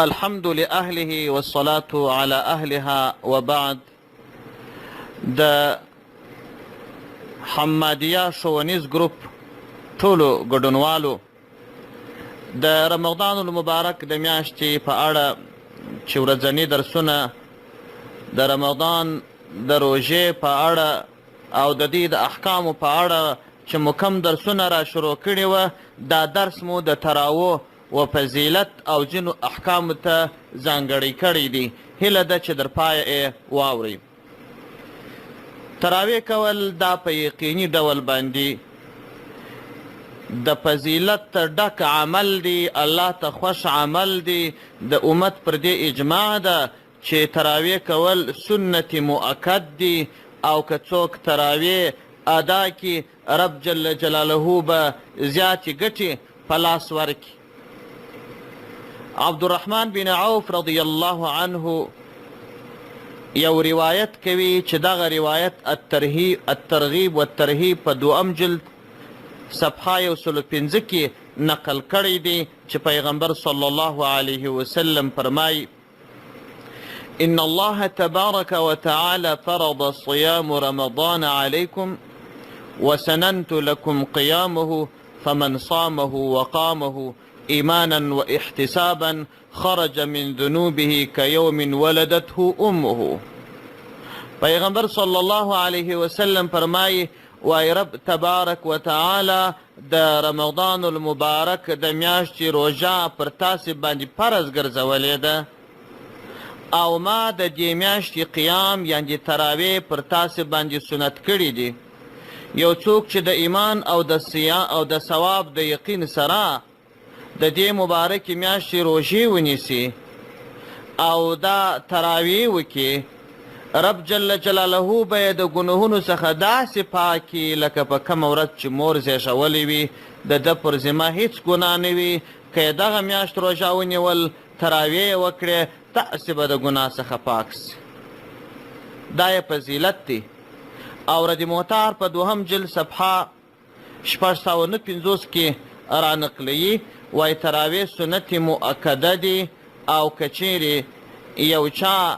الحمد لأهله والصلاة على أهلها وبعد. د حمادیه ښوونیز ګروپ ټولو ګډونوالو د رمضان المبارک د میاشتې په اړه چې ورځني درسونه د رمضان د روژې په اړه او د دې د احکامو په اړه چې مو کوم درسونه را شروع کړي وه، دا درس مو د تراوو و فضیلت او ځینو احکامو ته ځانګړی کړی دی. هیله ده چې در پایه یې واورئ. تراویح کول دا په یقیني ډول باندې د فضیلت ډک عمل دی، الله ته خوښ عمل دی. د امت پر دې اجماع ده چې تراویح کول سنت مؤکد دی، او که څوک تراویح ادا کړي رب جل جلاله به زیاتې ګټې په لاس ورکړي. عبدالرحمن بن عوف رضی الله عنه یو روایت کوي چې دغه روایت الترغیب والترهیب په دوم جلد صفحه 105 کې نقل کړی دی چې پیغمبر صلی الله علیه وسلم فرمایي: إن الله تبارك وتعالى فرض صيام رمضان عليكم وسننت لكم قيامه، فمن صامه وقامه إيمانا واحتسابا خرج من ذنوبه كيوم ولدته أمه. پیغمبر صلی الله علیه وسلم فرمایي: وای رب تبارک وتعالی د رمضان المبارک د میاشتې روژه پر تاسې باندې فرض ګرځولې ده، او ما د دې میاشتې قیام یعنې تراویح پر تاسې باندې سنت کړي دي. یو څوک چې د ایمان او د او د ثواب د یقین سره د دې مبارکې میاشتې روژې ونیسي او دا تراویح وکړي، رب جل جلاله به یې د ګناهونو څخه داسې پاک کړي لکه په کومه ورځ چې مور زېږولې وي، د ده پر ذمه هیڅ ګناه نه وي. که یې دغه میاشت روژه ونیول، تراویح یې وکړې، داسې به د ګناه څخه پاک سي. دا یې فضیلت دی. او رد محتار په دوهم جلد صفحه 659 کې را نقلوي، وایي تراویح سنت مؤکده دي، او که چیرې یو چا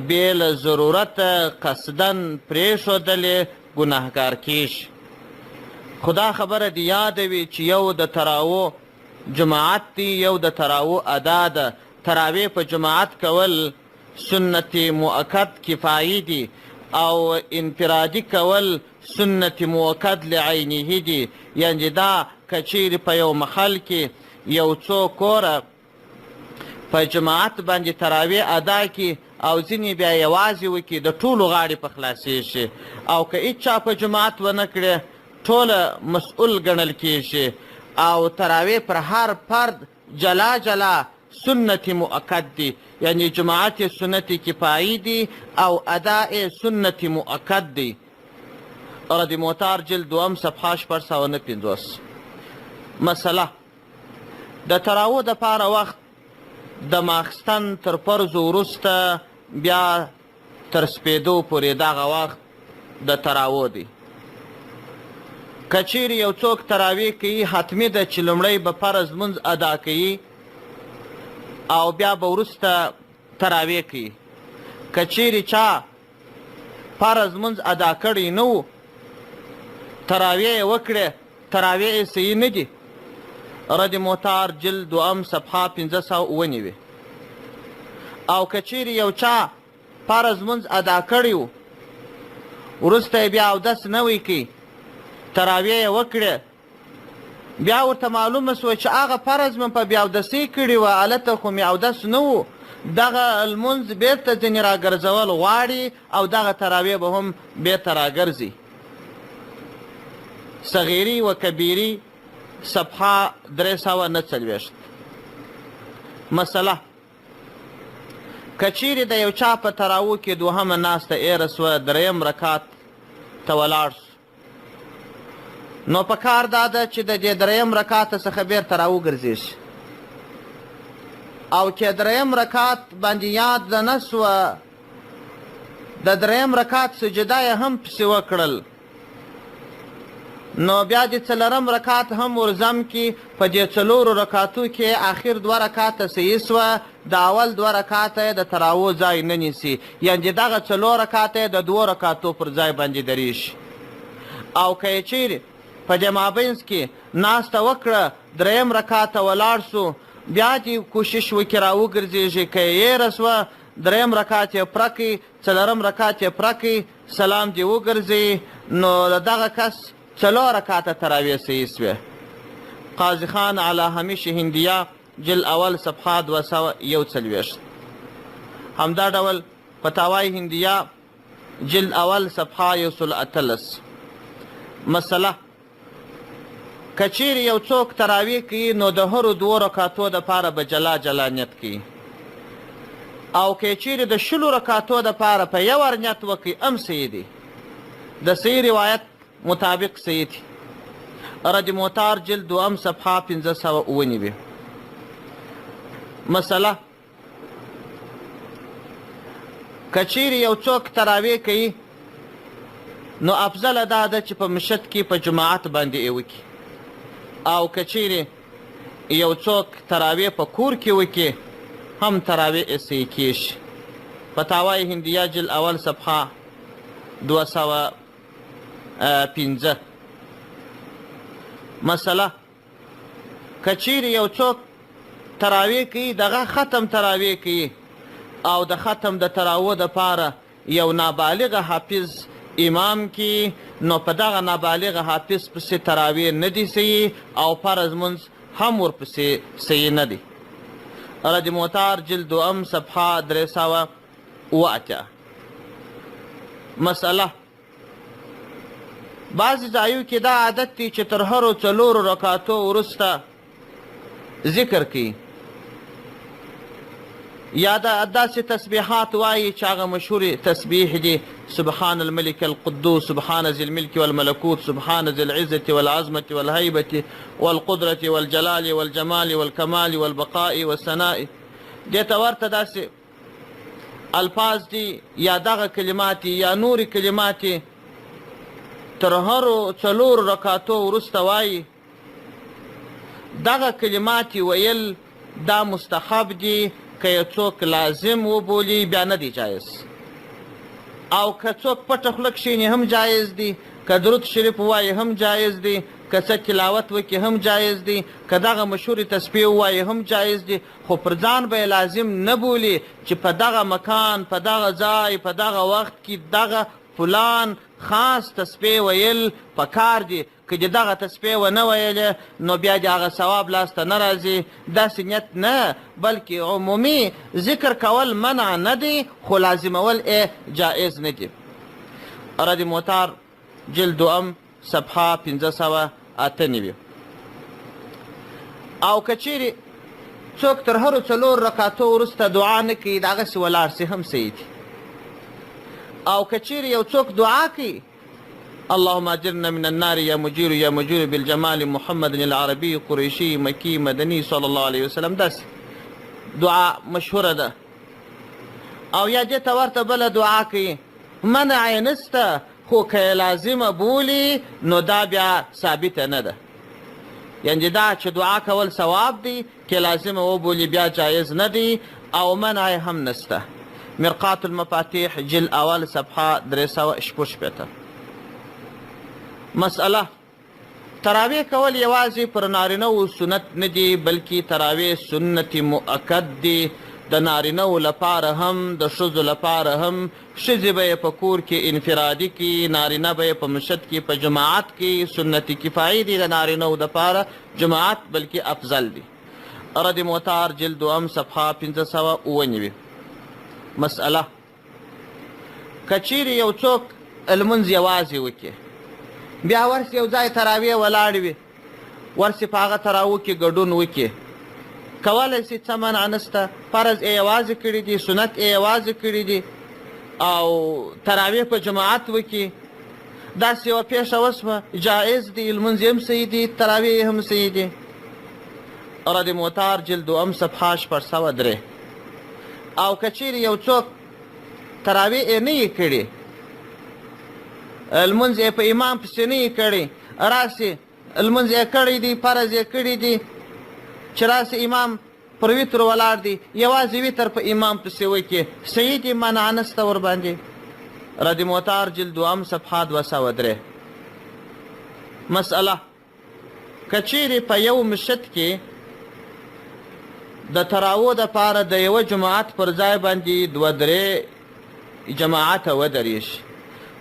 بې له ضرورته قصداً پرېښودلې ګناهګار کیږي. خو دا خبره دې یاده وي چې یو د تراوو جماعت دی، یو د تراوو ادا ده. تراویح په جماعت کول سنت مؤکد کفایي دي، او انفرادي کول سنت مؤکد لعینه دي. یعنې دا که چیرې په یو محل کې یو څو کوره په جماعت باندې تراویح ادا کړي او ځینې بیا یوازې وکړي، د ټولو غاړې په خلاصېږي، او که هیچا په جماعت ونه کړي ټوله مسؤل ګڼل کیږي. او تراویح پر هر فرد جلا جلا سنت مؤکد دي، یعنی جماعت سنت کفایي دي او اداء سنت مؤکد دي. رد محتار جلد دوم صفحه 659. مسله: د تراوو دپاره وخت د ماخستن تر فرضو وروسته بیا تر سپېدو پورې دغه وخت د تراوو دی. که چیرې یو څوک تراویح کوي، حتمي ده چې لومړی به فرض لمونځ ادا کوي او بیا به وروسته تراویح کوي. که چیرې چا فرض لمونځ ادا کړی نه و، تراویح یې وکړې، تراویح یې صحیح نه دي. رد محتار جلد دوم صفحه 597. او که چیرې یو چا فرض لمونځ ادا کړی و، وروسته یې بیا اودس نه وی کوي، تراویح یې وکړې، بیا ورته معلومه سوه چې هغه فرض مې په بیا اودسۍ کړي وه، هلته خو مې اودس نه و، دغه لمونځ بیرته ځینې راګرځول غواړي او دغه تراویح به هم بیرته راګرځي. صغیري و کبیري صفحه 349. مسله: که چیرې د یو چا په تراوو کې دوهمه ناسته ایره سوه، دریم رکعت ته ولاړ سو، نو په کار دا ده چې د دې دریم رکعت څخه بیرته راوګرځېږي. او که دریم رکعت باندې یاد نه سوه، د دریم رکعت سجده یې هم پسې وکړل، نو بیا دې څلورم رکعت هم ورزم کي، په دې څلورو رکعتو کې اخر دوه رکعته صحیح سوه، د اول دوه رکعته یې د تراوو ځای نه نیسي، یعنې دغه څلور رکعته یې د دوو رکعتو پر ځای باندې درېږي. او که یې چیرې په دې مابینځ کې ناسته وکړه، دریم رکعت ته ولاړ سو، بیا دې کوشش وکړي راوګرځېږي، که یې هېره سوه دریم رکعت یې پوره کړي، څلورم رکعت یې پوره کړي، سلام دې وګرځي، نو د دغه کس څلور رکعته تراویح صحیح سوې. قاضي خان علی همیش هندیه جلد اول صفحه 241. همدا ډول فتاوی هندیه جلد اول صفحه 118. مسله، که چیرې یو څوک تراویح کوي نو د هرو دوو رکعتو دپاره به جلا جلا نیت کوي، او که چیرې د 20 رکعتو دپاره په یو وار نیت وکړي هم صحیح دی، د صحیح روایت مطابق صحیح دی. رد موتار جلد دوم صفحه 597. مسله، که چیرې یو څوک تراویح کوي نو افضله دا ده چې په مشت کې په جماعت باندې یې وکړي، او که چیرې یو څوک تراویح په کور کې وکړي هم تراویح یې صحیح کېږي. فتاوی هندیه جلد اول صفحه 205. مسله، که چیرې یو څوک تراویح کوي، دغه ختم تراویح کوي او د ختم د تراوو دپاره یو نابالغه حافظ امام کی، نو په دغه نابالغه حافظ پسې تراویح نه دي صحیح او فرض مونځ هم ورپسې صحیح نه دی. رد موتار جلد دوم صفحه 380. مسله، بعضې ځایو کې دا عادت دی چې تر هرو څلورو رکعتو وروسته ذکر کوي یا دا داسې تسبیحات وایي چې هغه مشهورې تسبیح دي، سبحان الملک القدوس، سبحان ذي الملک والملکوت، سبحان ذي العزة والعظمة والهیبة والقدرة والجلال والجمال والکمال والبقاء والثناء. دې ته ورته داسې الفاظ دي یا دغه کلمات یا نورې کلمات تر هرو څلورو رکعتو وروسته وایي. دغه کلمات ویل دا مستحب دي، که یې څوک لازم وبولي بیا نه دی جایز، او که څوک پټه خوله کښېني هم جایز دی، که درود شریف ووایي هم جایز دی، که څه تلاوت وکړي هم جایز دی، که دغه مشهورې تسبیح ووایي هم جایز دی، خو پر ځان به یې لازم نه بولي چې په دغه مکان، په دغه ځای، په دغه وخت کې دغه فلان خاص تسبیح ویل پکار دي. که دې دغه تسبیح ونه ویلې نو بیا دې هغه ثواب لاسته نه راځي. داسې نیت نه، بلکې عمومي ذکر کول منع نه دی، خو لازمول یې جایز نه دي. رد موتار جلد دوم صفحه 598. او که چیرې څوک تر هرو څلور رکعتو وروسته دعا نه کوي، د هغسې ولاړ سي هم صحیح دي. او که چیرې یو څوک دعا کوي، اللهم اجرنا من النار يا مجير يا مجير بالجمال محمد العربي قريشي مكي مدني صلى الله عليه وسلم، داسې دعا مشهوره ده. او یا دې ته ورته بله دعا کوي، منع یې نسته، خو که یې لازمه بولي نو دا بیا ثابته نه ده. یعنې دا چې دعا کول ثواب دی، که لازمه وبولي بیا جایز نه دی او منع یې هم نسته. مرقات المفاتیح جلد اول صفحه 366. مسئله، تراویح کول یوازې پر نارینه وو سنت نه دي، بلکې تراویح سنت مؤکد دي، د نارینه وو لپاره هم، د ښځو لپاره هم. ښځې به یې په کور کې انفرادي کوي، نارینه به یې په مشت کې په جماعت کې. سنت کفایي دي د نارینه وو دپاره جماعت، بلکې افضل دي. رد موتار جلد دوم صفحه 597. مسئله، که چیرې یو څوک لمونځ یوازې وکړي، بیا ورسې یو ځای تراویح ولاړ وي، ورسې په هغه تراوو کې ګډون وکړي، کولی سي، څه منع نسته، فرض یې یوازې کړي دي، سنت یې یوازې کړي دي، او تراویح په جماعت وکړي، داسې یوه پېښه وشوه، جایز دی، لمونځ یې هم صحیح دي، تراویح یې هم صحیح دي. رد موتار جلد دوم صفحه 603. او که چیرې یو څوک تراویح یې نه یې کړي، لمونځ یې په امام پسې نه یې کړی، راسي لمونځ یې کړی دی، فرض یې کړی دی، چې راسي امام پر وتر ولاړ دی، یوازې وتر په امام پسې وکړي، صحیح دی، منع نسته ورباندې. رد موتار جلد دوم صفحه 203. مسئله، که چیرې په یو مسجد کې د تراوو دپاره د یوه جماعت پر ځای باندې دوه درې جماعته ودرېږي،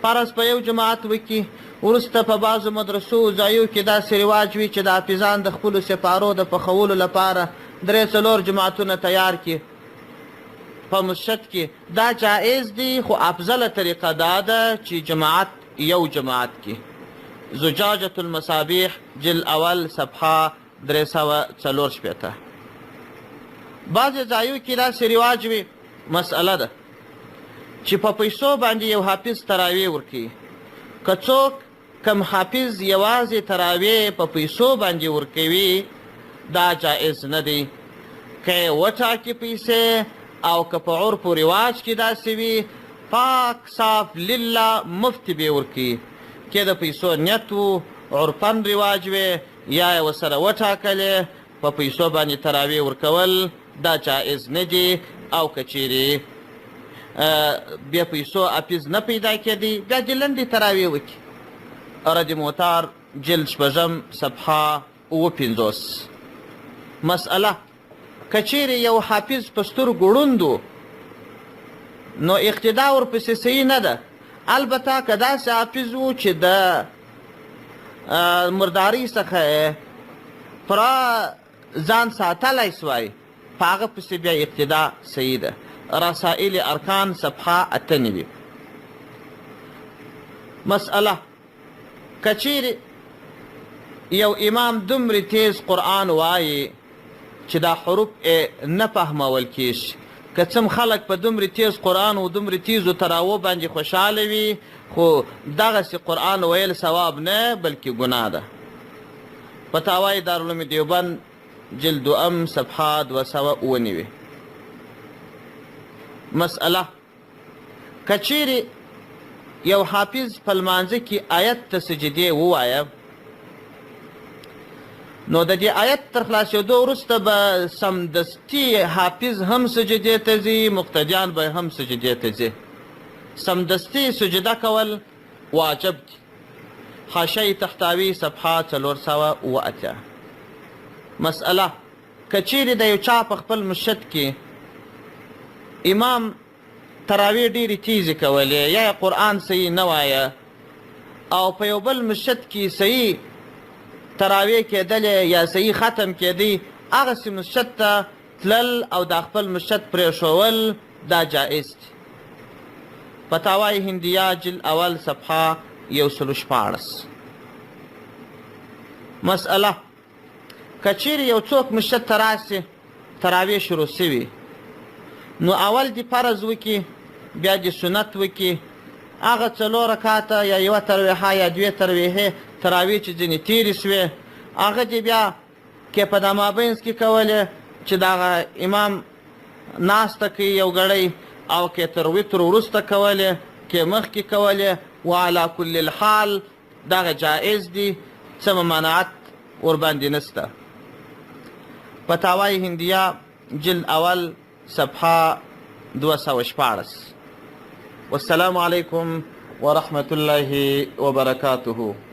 فرض په یو جماعت وکړي، وروسته په بعضو مدرسو ځایو کې داسې رواج وي چې د حافظان د خپلو سپارو د پخولو لپاره درې څلور جماعتونه تیار کړي په مسجد کې، دا جائز دی، خو افضله طریقه دا ده چې جماعت یو جماعت کې. زجاجة المصابیح جلد اول صفحه 364. بعضې ځایو کې داسې رواج وي، مسئله ده چې په پیسو باندې یو حافظ تراویح ورکوي. که څوک کم حافظ یوازې تراویح په پیسو باندې ورکوي، دا جائز نه دی. که یې وټاکي پیسې او که په عرف و رواج کې داسې وي، پاک صاف لله مفت به ورکوي. که د پیسو نیت و، عرفا رواج وي، یا یې ورسره وټاکلې، په پیسو باندې تراویح ورکول دا جائز نه دي. او که چیرې بې پیسو حافظ نه پیدا کېدی، بیا دې لنډې تراویح وکړي. رد موتار جلد شپږم صفحه 57. مسئله، که چیرې یو حافظ په سترګو ړوند و، نو اقتدا ورپسې صحیح نه ده. البته که داسې حافظ و چې د مردارۍ څخه یې پوره ځان ساتلی سوای، په هغه پسې بیا اقتدا صحیح ده. رسائل ارکان صفحه 98. مسئله، که چیرې یو امام دومره تیز قرآن وایي چې دا حروف یې نه فهمول کېږي، که څم خلک په دومره تیز قرآن و دومره تیزو تراوو باندې خوشحاله وي، خو دغسې قرآن ویل ثواب نه بلکې ګناه ده. فتاوی دارالعلوم دیوبند جلد دوم صفحه 297. مسئله، که چیرې یو حافظ په لمانځه کې آیت ته سجدې ووایه، نو د دې آیت تر خلاصېدو وروسته به سمدستي حافظ هم سجدې ته ځي، مقتدیان به هم سجدې ته ځي. سمدستي سجده کول واجب دي. حاشیه تحتاوي صفحه 487. مسئله، که چیرې د یو چا په خپل مسجد کې امام تراویح ډېرې تیزې کولې یا یې قرآن صحیح نه وایه، او په یو بل مسجد کې صحیح تراویح کېدلې یا صحیح ختم کېدی، هغسې مسجد ته تلل او دا خپل مسجد پرېښول دا جائز دي. فتاوی هندیه جلد اول صفحه 116. مسئله، که چیرې یو څوک مسجد ته راسي، تراویح شروع سوي، نو اول دې فرض وکړي، بیا دې سنت وکړي، هغه څلور رکعته یا یوه ترویحه یا دوې ترویحې تراویح چې ځینې تېرې سوې، هغه دې بیا که په دا مابینځ کې کولې چې دغه امام ناسته کوي یو ګړی، او که تر وتر وروسته کولې، که مخکې کولې، وعلی کل الحال دغه جائز دي، څه ممانعت ورباندې نسته. فتاوی هندیه جلد اول صفحه 216. والسلام علیکم ورحمة الله وبرکاته.